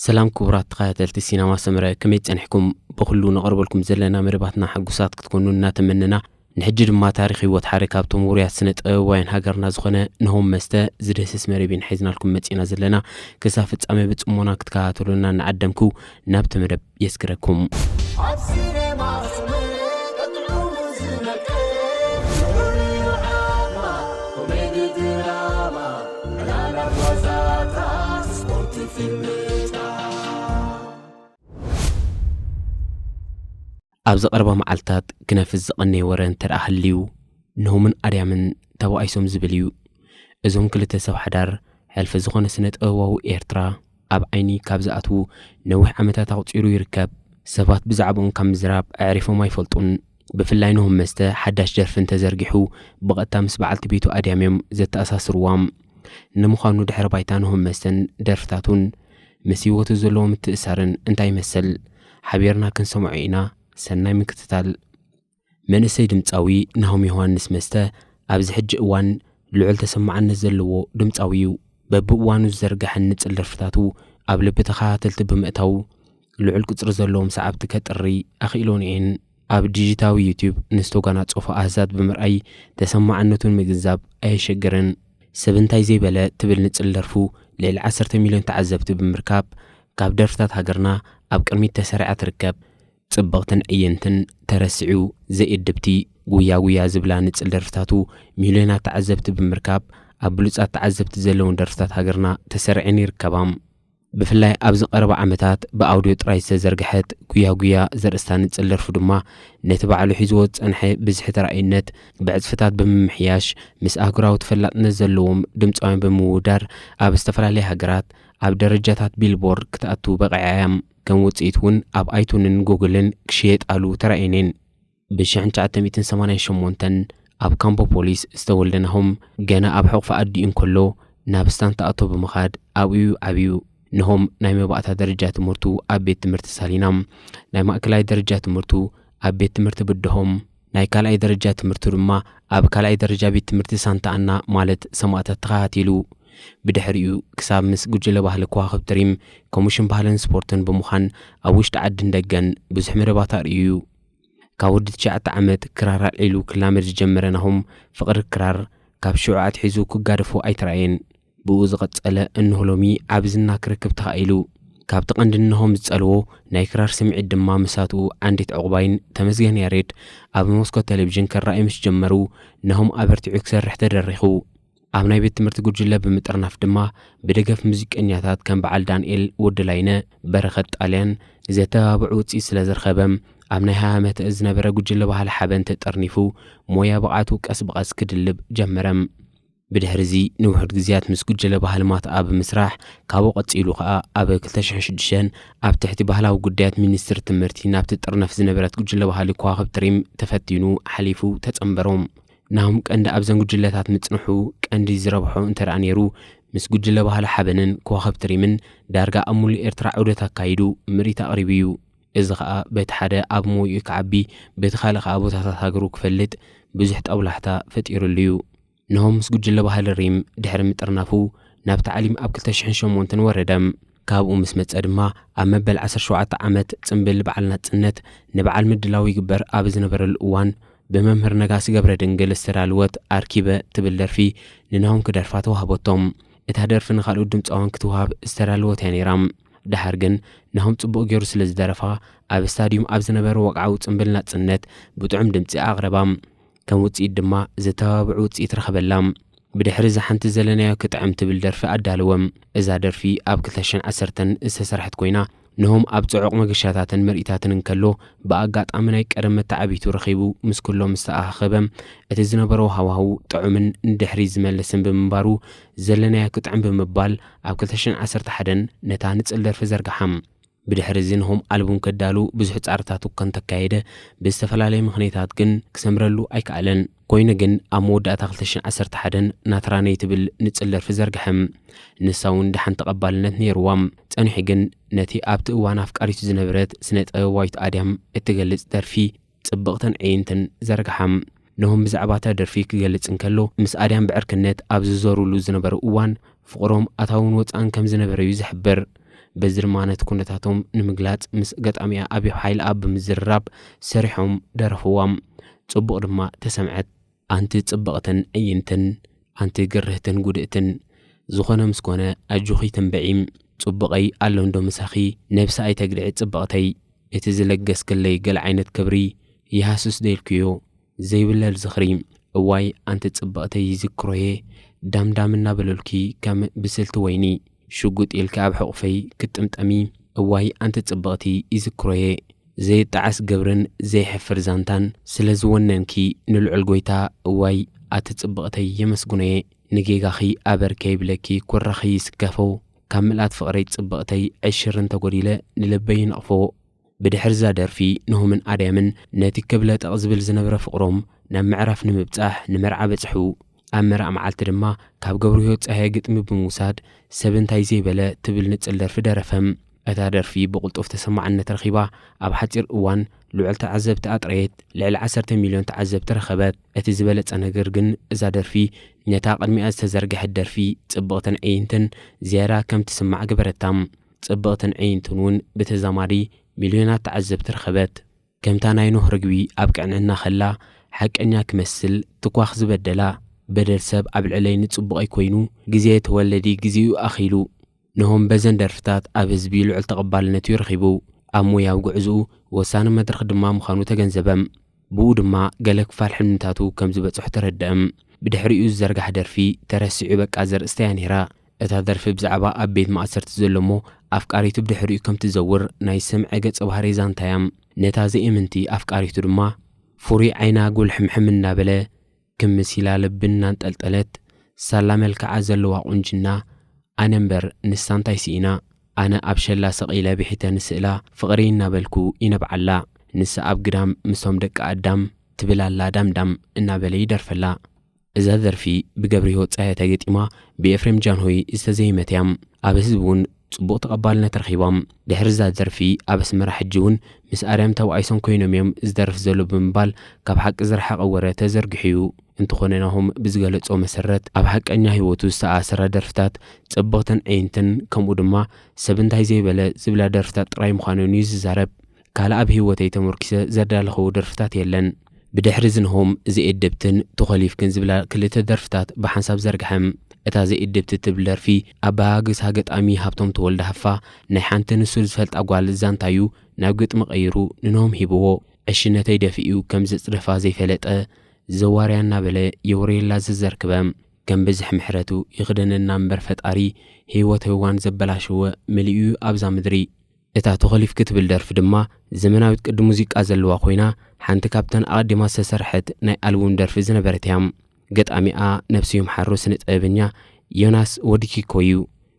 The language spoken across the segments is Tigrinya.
ሰላም ክቡራት ተኸታተልቲ ሲነማ ሰመረ፣ ከመይ ጸኒሕኩም? ብኹሉ ነቕርበልኩም ዘለና መደባትና ሕጉሳት ክትኮኑ እናተመነና፣ ንሕጂ ድማ ታሪኽ ህይወት ሓደ ካብቶም ውሩያት ስነ ጥበባውያን ሃገርና ዝኾነ ነሆም መስተ ዝድህስስ መደብ ኢና ሒዝናልኩም መጺና ዘለና። ክሳብ ፍጻሜ ብጽሞና ክትከታተሉና እናዓደምኩ ናብቲ መደብ የስግረኩም። ኣብ ሲነማ ሰመረ ጥዑሙ ዝነቀ፣ ኮሜዲ ድራማ፣ ዕላላ ጓዛታት፣ ስፖርት፣ ፊልም፣ ጫ። ኣብዚ ቀረባ መዓልታት ክነፍስ ዝቐነየ ወረ እንተ ደኣ ሃልዩ፣ ነሆምን ኣድያምን ተባኢሶም ዝብል እዩ። እዞም ክልተ ሰብ ሓዳር፣ ሕልፊ ዝኾነ ስነ ጥበባዊ ኤርትራ ኣብ ዓይኒ ካብ ዝኣትዉ ነዊሕ ዓመታት ኣቑጺሩ ይርከብ። ሰባት ብዛዕባኦም ካብ ምዝራብ ኣዕሪፎም ኣይፈልጡን። ብፍላይ ነሆም መስተ ሓዳሽ ደርፊ እንተዘርጊሑ፣ ብቐጥታ ምስ በዓልቲ ቤቱ ኣድያም እዮም ዘተኣሳስርዋ። ንምዃኑ ድሕሪ ባይታ ነሆም መስተን ደርፍታቱን ምስ ህይወቱ ዘለዎ ምትእሳርን እንታይ ይመስል? ሓቢርና ክንሰምዖ ኢና። ሰናይ ምክትታል። መንእሰይ ድምጻዊ ናሆም ዮሃንስ መስተ ኣብዚ ሕጂ እዋን ልዑል ተሰማዕነት ዘለዎ ድምጻዊ እዩ። በብእዋኑ ዝዘርግሐን ንጽል ደርፍታቱ ኣብ ልቢ ተኸታተልቲ ብምእታው፣ ልዑል ቁጽሪ ዘለዎም ሰዓብቲ ከጥሪ ኣኽኢሎን እየን። ኣብ ዲጂታዊ ዩቲዩብ ንዝተጓናጸፎ ኣሃዛት ብምርኣይ ተሰማዕነቱ ንምግንዛብ ኣየሸግርን። ሰብ እንታይ ዘይበለ ትብል ንጽል ደርፉ ልዕሊ ዓሰርተ ሚልዮን ተዓዘብቲ ብምርካብ፣ ካብ ደርፍታት ሃገርና ኣብ ቅድሚት ተሰሪዓ ትርከብ። ጽብቕትን ዕይንትን፣ ተረሲዑ፣ ዘይእድብቲ፣ ጉያ ጉያ ዝብላ ንጽል ደርፍታቱ ሚልዮናት ተዓዘብቲ ብምርካብ፣ ኣብ ብሉጻት ተዓዘብቲ ዘለውን ደርፍታት ሃገርና ተሰሪዐን ይርከባ። ብፍላይ ኣብዚ ቀረባ ዓመታት ብኣውድዮ ጥራይ ዝተዘርግሐት ጉያ ጉያ ዘርእስታ ንጽል ደርፉ ድማ፣ ነቲ ባዕሉ ሒዝዎ ዝጸንሐ ብዝሒ ተራእይነት ብዕጽፍታት ብምምሕያሽ፣ ምስ ኣህጉራዊ ተፈላጥነት ዘለዎም ድምጻውያን ብምውዳር፣ ኣብ ዝተፈላለያ ሃገራት ኣብ ደረጃታት ቢልቦርድ ክትኣቱ በቒዓ እያ። ከም ውጽኢት እውን ኣብ ኣይቱንን ጉግልን ክሽየጣሉ ተራእየን እየን። ብ ሽሕን ትሽዓተ ሚእትን ሰማንያን ሸሞንተን ኣብ ካምፖ ፖሊስ ዝተወልደ ናሆም፣ ገና ኣብ ሕቑፊ ኣዲኡ እንከሎ ናብ ስታንታ ኣቶ ብምኻድ ኣብኡ እዩ ዓብዩ። ናሆም ናይ መባእታ ደረጃ ትምህርቱ ኣብ ቤት ትምህርቲ ሳሊና፣ ናይ ማእከላይ ደረጃ ትምህርቱ ኣብ ቤት ትምህርቲ ብድሆም፣ ናይ ካልኣይ ደረጃ ትምህርቱ ድማ ኣብ ካልኣይ ደረጃ ቤት ትምህርቲ ሳንታ ኣና ማለት ሰማእታት ተኸታቲሉ። ብድሕሪኡ ክሳብ ምስ ጉጅለ ባህሊ ከዋኽብቲ ሪም፣ ኮሚሽን ባህልን ስፖርትን ብምዃን ኣብ ውሽጢ ዓድን ደገን ብዙሕ መደባት ኣርእዩ እዩ። ካብ ወዲ ትሽዓተ ዓመት ክራር ኣልዒሉ ክላመድ ዝጀመረ ናሆም፣ ፍቕሪ ክራር ካብ ሽዑ ኣትሒዙ ክጋደፎ ኣይተራእየን። ብኡ ዝቐጸለ እንሆ ሎሚ ዓቢ ዝና ክረክብ ተኻኢሉ። ካብቲ ቀንዲ ንሆም ዝጸልዎ ናይ ክራር ስምዒት ድማ መሳትኡ ዓንዲት ዕቑባይን ተመስገን ያሬድ ኣብ መስኮት ቴሌቪዥን ክረኣዩ ምስ ጀመሩ፣ ናሆም ኣበርቲዑ ክሰርሕ ተደሪኹ። ኣብ ናይ ቤት ትምህርቲ ጉጅለ ብምጥርናፍ ድማ ብደገፍ ሙዚቀኛታት ከም በዓል ዳንኤል ወዲ ላይነ፣ በረኸት ጣልያን፣ ዘተባብዑ ውጽኢት ስለ ዝረኸበ፣ ኣብ ናይ ሃያ ዓመት ዝነበረ ጉጅለ ባህሊ ሓበን ተጠርኒፉ፣ ሞያ ብቕዓቱ ቀስ ብቐስ ክድልብ ጀመረ። ብድሕሪ እዚ ንውሑድ ግዜያት ምስ ጉጅለ ባህሊ ማትኣ ብምስራሕ፣ ካብኡ ቀጺሉ ከኣ ኣብ ክልተ ሽሕን ሽዱሽተን ኣብ ትሕቲ ባህላዊ ጉዳያት ሚኒስትሪ ትምህርቲ ናብቲ ጥርነፍ ዝነበረት ጉጅለ ባህሊ ከዋኽብቲ ሪም ተፈቲኑ ሓሊፉ ተጸንበሮም። ናሆም ቀንዲ ኣብዘን ጉጅለታት ምጽንሑ ቀንዲ ዝረብሖ እንተ ደኣ ነይሩ፣ ምስ ጉጅለ ባህሊ ሓበንን ከዋኽብቲ ሪምን ዳርጋ ኣብ ሙሉእ ኤርትራ ዑደት ኣካይዱ ምርኢት ኣቕሪቡ እዩ። እዚ ኸኣ በቲ ሓደ ኣብ ሞይኡ ክዓቢ፣ በቲ ካልእ ኸኣ ቦታታት ሃገሩ ክፈልጥ ብዙሕ ጣውላሕታ ፈጢሩሉ እዩ። ናሆም ምስ ጉጅለ ባህሊ ሪም ድሕሪ ምጥርናፉ፣ ናብ ታዕሊም ኣብ ክልተ ሽሕን ሸሞንተን ወረደ። ካብኡ ምስ መጸ ድማ፣ ኣብ መበል ዓሰርተ ሸውዓተ ዓመት ጽምብል በዓል ናጽነት ንበዓል ምድላው ይግበር ኣብ ዝነበረሉ እዋን፣ ብመምህር ነጋሲ ገብረ ድንግል ዝተዳለወት ኣርኪበ ትብል ደርፊ ንናሆም ክደርፋ ተዋህበቶም። እታ ደርፊ ንኻልኦት ድምጻውያን ክትወሃብ ዝተዳለወት እያ ነይራ። ደሓር ግን ናሆም ጽቡቕ ገይሩ ስለ ዝደረፋ፣ ኣብ ስታድዩም ኣብ ዝነበረ ወግዓዊ ጽምብል ናጽነት ብጥዑም ድምጺ ኣቕረባ። ከም ውጽኢት ድማ ዘተባብዑ ውጽኢት ረኸበላ። ብድሕሪ እዛ ሓንቲ ዘለናዮ ክጥዕም ትብል ደርፊ ኣዳለወ። እዛ ደርፊ ኣብ ክልተ ሽሕን ዓሰርተን ዝተሰርሐት ኮይና፣ ናሆም ኣብ ጽዑቕ መገሻታትን ምርኢታትን እንከሎ፣ ብኣጋጣሚ ናይ ቀደም መተዓቢቱ ረኺቡ ምስ ኩሎም ዝተኣኻኸበ፣ እቲ ዝነበሮ ሃዋህው ጥዑምን ንድሕሪት ዝመልስን ብምንባሩ፣ ዘለናዮ ክጥዕም ብምባል ኣብ ክልተ ሽሕን ዓሰርተ ሓደን ነታ ንጽል ደርፊ ዘርግሓ። ብድሕሪ እዚ ናሆም ኣልቡም ከዳሉ ብዙሕ ጻዕርታት እኳ እንተካየደ፣ ብዝተፈላለየ ምኽንያታት ግን ክሰምረሉ ኣይከኣለን። ኮይኑ ግን ኣብ መወዳእታ ክልተ ሽሕን ዓሰርተ ሓደን ናትራነይ ትብል ንጽል ደርፊ ዘርግሐ። ንሳ እውን ደሓን ተቐባልነት ነይርዋ። ጸኒሑ ግን ነቲ ኣብቲ እዋን ኣፍቃሪቱ ዝነበረት ስነ ጥበባዊት ኣድያም እትገልጽ ደርፊ ጽብቕትን ዕይንትን ዘርግሓ። ናሆም ብዛዕባ እታ ደርፊ ክገልጽ እንከሎ፣ ምስ ኣድያም ብዕርክነት ኣብ ዝዞሩሉ ዝነበሩ እዋን፣ ፍቕሮም ኣታውን ወጻእን ከም ዝነበረ እዩ ዝሕብር። በዚ ድማ ነቲ ኩነታቶም ንምግላጽ ምስ ገጣሚኣ ኣብዮብ ሓይልኣብ ብምዝርራብ ሰሪሖም ደረፍዋም። ጽቡቕ ድማ ተሰምዐት። ኣንቲ ጽብቕትን ዕይንትን፣ ኣንቲ ግርህትን ጉድእትን፣ ዝኾነ ምስ ኮነ ኣጆኺ ተንብዒ። ጽቡቐይ ኣሎ እንዶ ምሳኺ፣ ነብሲ ኣይተግድዒ ጽብቕተይ። እቲ ዝለገስክለይ ገለ ዓይነት ክብሪ ይሃስስ ደልኩዮ ዘይብለል ዝኽሪ። እዋይ ኣንቲ ጽብቕተይ ይዝክሮየ፣ ዳምዳም እናበለልኪ ከም ብስልቲ ወይኒ ሽጉጥ ኢልኪ ኣብ ሕቑፈይ ክትጥምጠሚ። እዋይ ኣንቲ ጽብቕቲ ይዝክሮየ፣ ዘይጣዓስ ግብርን ዘይሕፍር ዛንታን ስለ ዝወነንኪ ንልዑል ጎይታ። እዋይ ኣቲ ጽብቕተይ የመስግኖየ፣ ንጌጋኺ ኣበር ከይብለኪ ኩራኺ ይስከፎ። ካብ ምልኣት ፍቕረይ ጽብቕተይ ዕሽር እንተጎዲለ ንልበይ ይነቕፎ። ብድሕሪ እዛ ደርፊ ንሆምን ኣድያምን ነቲ ክብለጠቕ ዝብል ዝነበረ ፍቕሮም ናብ ምዕራፍ ንምብጻሕ ንመርዓ በጽሑ። ኣብ መርዓ መዓልቲ ድማ ካብ ገብረህይወት ጸሃየ ግጥሚ ብምውሳድ ሰብ እንታይ ዘይበለ ትብል ንጽል ደርፊ ደረፈም። እታ ደርፊ ብቕልጡፍ ተሰማዕነት ረኺባ ኣብ ሓጺር እዋን ልዑል ተዓዘብቲ ኣጥረየት። ልዕሊ ዓሰርተ ሚልዮን ተዓዘብቲ ረኸበት። እቲ ዝበለጸ ነገር ግን እዛ ደርፊ ነታ ቅድሚኣ ዝተዘርግሐት ደርፊ ጽብቕትን ዕይንትን ዝያዳ ከም ትስማዕ ገበረታ። ጽብቕትን ዕይንትን እውን ብተዛማዲ ሚልዮናት ተዓዘብቲ ረኸበት። ከምታ ናይ ኖህ ርግቢ ኣብ ቅንዕና ከላ ሓቀኛ ክመስል ትኳኽ ዝበደላ። በደል ሰብ ኣብ ልዕለይ ንጽቡቐይ ኮይኑ፣ ግዜ ተወለዲ ግዜኡ ኣኺሉ። ንሆም በዘን ደርፍታት ኣብ ህዝቢ ልዑል ተቐባልነት እዩ ረኺቡ። ኣብ ሞያዊ ጉዕዝኡ ወሳኒ መድረኽ ድማ ምዃኑ ተገንዘበም። ብኡ ድማ ገለ ክፋል ሕልምታቱ ከም ዝበጽሑ ተረድአም። ብድሕሪኡ ዝዘርጋሕ ደርፊ ተረሲዑ በቃ ዘርእስታ እያ ነይራ። እታ ደርፊ ብዛዕባ ኣብ ቤት ማእሰርቲ ዘሎ እሞ ኣፍቃሪቱ ብድሕሪኡ ከም ትዘውር ናይ ሰምዐ ገጸ ባህሪ ዛንታ እያ። ነታ ዘይእምንቲ ኣፍቃሪቱ ድማ ፍሩይ ዓይና ጉልሕምሕም እናበለ ክምስ ኢላ ልቢ እናንጠልጠለት ሳላ መልክዓ ዘለዋ ቁንጅና ኣነ እምበር ንሳ እንታይ ስኢና? ኣነ ኣብ ሸላ ሰቒለ ብሒተ ንስእላ ፍቕሪ እናበልኩ ይነብዓላ። ንሳ ኣብ ግዳም ምስቶም ደቂ ኣዳም ትብል ኣላ ዳምዳም እናበለ ይደርፈላ። እዛ ደርፊ ብገብረህይወት ጸሃየ ተገጢማ ብኤፍሬም ጃንሆይ ዝተዘየመት እያ። ኣብ ህዝቢ እውን ጽቡቕ ተቐባልነት ረኺባ። ድሕሪ እዛ ደርፊ ኣብ ኣስመራ ሕጂ እውን ምስ ኣርያም ተባኢሶም ኮይኖም እዮም ዝደርፍ ዘሎ ብምባል ካብ ሓቂ ዝረሓቐ ወረ ተዘርጊሑ እዩ። እንተኾነ ናሆም ብዝገለጾ መሰረት ኣብ ሓቀኛ ህይወቱ ዝተኣሰራ ደርፍታት ጽብቕትን ዕይንትን ከምኡ ድማ ሰብ እንታይ ዘይበለ ዝብላ ደርፍታት ጥራይ ምዃነን እዩ ዝዛረብ። ካልእ ኣብ ህይወተይ ተመርኪሰ ዘዳለኽዎ ደርፍታት የለን። ብድሕሪ ዝንሆም ዝኤድብትን ተኾሊፍክን ዝብላ ክልተ ደርፍታት ብሓንሳብ ዘርግሐም። እታ ዝኤድብቲ ትብል ደርፊ ኣበሃግሳ ገጣሚ ሃብቶም ተወልደ ሃፋ ናይ ሓንቲ ንሱ ዝፈልጣ ጓል ዛንታዩ ናብ ግጥሚ ቀይሩ ንንሆም ሂብዎ። ዕሽነተይ ደፊኡ ከም ዘጽደፋ ዘይፈለጠ ዘዋርያ እናበለ የውርየላ ዘዘርክበ። ከም ብዝሕ ምሕረቱ ይኽደነና እምበር ፈጣሪ ህይወት ህዋን ዘበላሸወ መሊኡ ኣብዛ ምድሪ። እታ ተኾሊፍኪ ትብል ደርፊ ድማ ዘመናዊት ቅዲ ሙዚቃ ዘለዋ ኮይና ሓንቲ ካብተን ኣቐዲማ ዝተሰርሐት ናይ ኣልቡም ደርፊ ዝነበረት እያ። ገጣሚኣ ነብስዮም ሓሮ ስነ ጥበበኛ ዮናስ ወዲ ኪኮ እዩ።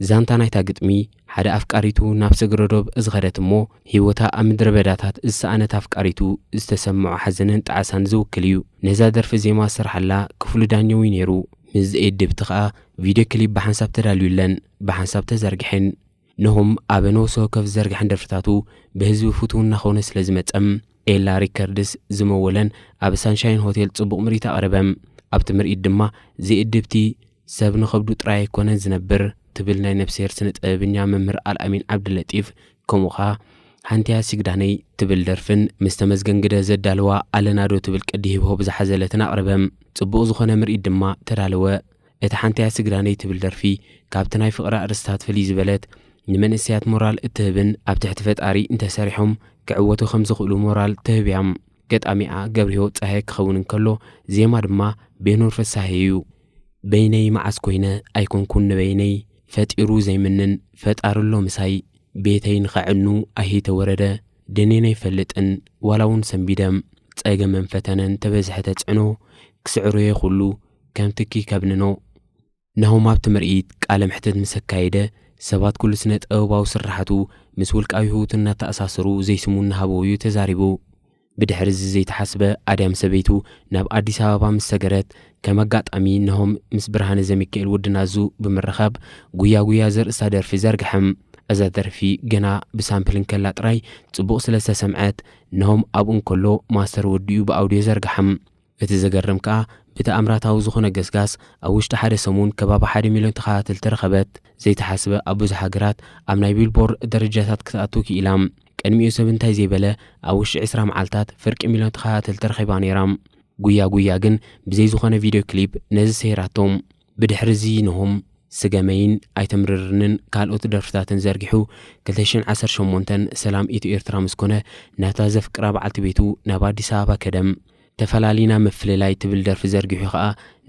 ዛንታ ናይታ ግጥሚ ሓደ ኣፍቃሪቱ ናብ ሰግረዶብ ዝኸደት እሞ ህይወታ ኣብ ምድረ በዳታት ዝሰኣነት ኣፍቃሪቱ ዝተሰምዖ ሓዘንን ጣዕሳን ዝውክል እዩ። ነዛ ደርፊ ዜማ ዝሰርሓላ ክፍሉ ዳኘው እዩ ነይሩ። ምስ ዝኤድብቲ ኸኣ ቪድዮ ክሊፕ ብሓንሳብ ተዳልዩለን ብሓንሳብ ተዘርግሐን። ነሆም ኣብ ነብሲ ወከፍ ዝዘርግሐን ደርፍታቱ ብህዝቢ ፍቱው እናኾነ ስለ ዝመጸም ኤላ ሪከርድስ ዝመወለን ኣብ ሳንሻይን ሆቴል ጽቡቕ ምርኢት ኣቕረበም። ኣብቲ ምርኢት ድማ ዝኤድብቲ ሰብ ንኸብዱ ጥራይ ኣይኮነን ዝነብር ትብል ናይ ነብስሄር ስነ ጥበበኛ መምህር ኣልኣሚን ዓብድለጢፍ ከምኡ ኸኣ ሓንቲያ ሲግዳነይ ትብል ደርፍን ምስ ተመስገን ግደ ዘዳለዋ ኣለናዶ ትብል ቅዲ ሂብሆብ ዝሓዘለትን ኣቕረበም። ጽቡቕ ዝኾነ ምርኢት ድማ ተዳለወ። እታ ሓንቲያ ስግዳነይ ትብል ደርፊ ካብቲ ናይ ፍቕሪ ኣርእስታት ፍልይ ዝበለት ንመንእሰያት ሞራል እትህብን ኣብ ትሕቲ ፈጣሪ እንተሰሪሖም ክዕወቱ ከም ዝኽእሉ ሞራል ትህብ እያ። ገጣሚኣ ገብርሂወት ጸሃየ ክኸውን እንከሎ ዜማ ድማ ቤኖር ፍሳሄ እዩ። በይነይ መዓስ ኮይነ ኣይኮንኩን ንበይነይ ፈጢሩ ዘይምንን ፈጣሪ ኣሎ ምሳይ ቤተይ ንኸዕኑ ኣይተወረደ ደኔነ ኣይፈልጥን ዋላ እውን ሰንቢደ ጸገመን ፈተነን ተበዝሐ ተጽዕኖ ክስዕሮየ ኩሉ ከም ትኪ ከብንኖ። ናሆም ኣብቲ ምርኢት ቃለ ምሕትት ምስ ኣካየደ ሰባት ኩሉ ስነ ጥበባዊ ስርሓቱ ምስ ውልቃዊ ህይወቱ እናተኣሳሰሩ ዘይስሙ እናሃበዎ እዩ ተዛሪቡ። ብድሕሪ እዚ ዘይተሓስበ ኣድያም ሰበይቱ ናብ ኣዲስ ኣበባ ምስ ሰገረት ከም ኣጋጣሚ ናሆም ምስ ብርሃነ ዘሚካኤል ወዲ ናዙ ብምርኻብ ጉያ ጉያ ዘርእስታ ደርፊ ዘርግሐም። እዛ ደርፊ ገና ብሳምፕል እንከላ ጥራይ ጽቡቕ ስለ ዝተሰምዐት ናሆም ኣብኡ እንከሎ ማስተር ወዲኡ ብኣውድዮ ዘርግሓም። እቲ ዘገርም ከኣ ብተኣምራታዊ ዝኾነ ገስጋስ ኣብ ውሽጢ ሓደ ሰሙን ከባቢ ሓደ ሚልዮን ተኸታተልቲ ረኸበት። ዘይተሓስበ ኣብ ብዙሕ ሃገራት ኣብ ናይ ቢልቦርድ ደረጃታት ክትኣቱ ክኢላ። ቅድሚኡ ሰብ እንታይ ዘይበለ ኣብ ውሽጢ ዕስራ መዓልታት ፍርቂ ሚልዮን ተኸታተልቲ ረኺባ ነይራ። ጉያ ጉያ ግን ብዘይ ዝኾነ ቪድዮ ክሊፕ ነዚ ሰይራቶ። ብድሕሪ እዚ ነሆም ስገመይን ኣይተምርርንን ካልኦት ደርፍታትን ዘርጊሑ ክልተ ሽሕን ዓሰርተ ሸሞንተን ሰላም ኢትዮ ኤርትራ ምስ ኮነ ናታ ዘፍቅራ በዓልቲ ቤቱ ናብ ኣዲስ ኣበባ ከደም። ተፈላሊና ምፍልላይ ትብል ደርፊ ዘርጊሑ ከኣ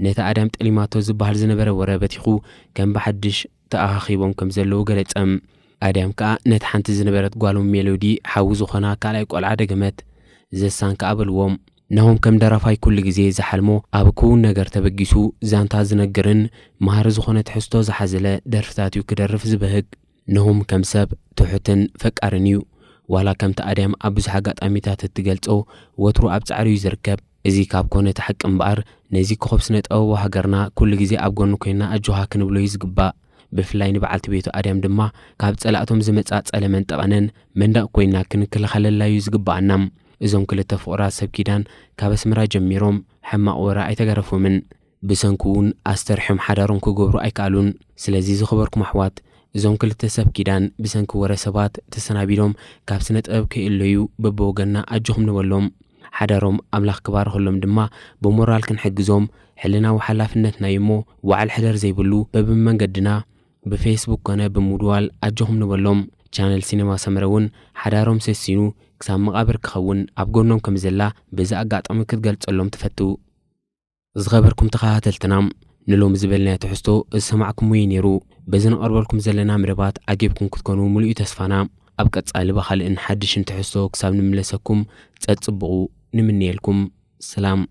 ነቲ ኣዳም ጠሊማቶ ዝበሃል ዝነበረ ወረ በቲኹ ከም ብሓድሽ ተኣኻኺቦም ከም ዘለዉ ገለጸ። ኣዳም ከኣ ነቲ ሓንቲ ዝነበረት ጓሎም ሜሎዲ ሓዊ ዝኾና ካልኣይ ቆልዓ ደገመት። ዘሳን ከኣ በልዎም። ናሆም ከም ደራፋይ ኩሉ ግዜ ዝሓልሞ ኣብ ክውን ነገር ተበጊሱ ዛንታ ዝነግርን መሃሪ ዝኾነ ትሕዝቶ ዝሓዘለ ደርፍታት እዩ ክደርፍ ዝበህግ። ናሆም ከም ሰብ ትሑትን ፈቃርን እዩ። ዋላ ከምቲ ኣድያም ኣብ ብዙሕ ኣጋጣሚታት እትገልጾ ወትሩ ኣብ ጻዕሪ እዩ ዝርከብ። እዚ ካብ ኮነ እቲ ሓቂ እምበኣር ነዚ ኮኸብ ስነ ጥበባዊ ሃገርና ኩሉ ግዜ ኣብ ጎኑ ኮይና ኣጆኻ ክንብሎ እዩ ዝግባእ። ብፍላይ ንበዓልቲ ቤቱ ኣድያም ድማ ካብ ጸላእቶም ዝመጻ ጸለመን ጠቐነን መንደቕ ኮይና ክንከላኸለላ እዩ ዝግባኣና። እዞም ክልተ ፍቑራት ሰብ ኪዳን ካብ ኣስመራ ጀሚሮም ሕማቕ ወረ ኣይተገረፎምን። ብሰንኩ እውን ኣስተርሕዮም ሓዳሮም ክገብሩ ኣይከኣሉን። ስለዚ ዝኸበርኩም ኣሕዋት፣ እዞም ክልተ ሰብ ኪዳን ብሰንኪ ወረ ሰባት ተሰናቢዶም ካብ ስነ ጥበብ ከይእለዩ በብወገንና ኣጆኹም ንበሎም። ሓዳሮም ኣምላኽ ክባርኸሎም ድማ ብሞራል ክንሕግዞም ሕልናዊ ሓላፍነትና እዩ እሞ ዋዕል ሕደር ዘይብሉ በብመንገድና ብፌስቡክ ኮነ ብምድዋል ኣጆኹም ንበሎም። ቻነል ሲኔማ ሰመረ እውን ሓዳሮም ሰሲኑ ክሳብ መቓብር ክኸውን ኣብ ጎኖም ከም ዘላ በዚ ኣጋጣሚ ክትገልጸሎም ትፈቱ። ዝኸበርኩም ተኸታተልትና፣ ንሎሚ ዝበልናዮ ትሕዝቶ ዝሰማዕኩምዎ እዩ ነይሩ። በዚ ነቕርበልኩም ዘለና መደባት ዓጊብኩም ክትኮኑ ሙሉእ እዩ ተስፋና። ኣብ ቀጻሊ ብኻልእን ሓድሽን ትሕዝቶ ክሳብ ንምለሰኩም ጸጽብቑ ንምነየልኩም። ሰላም።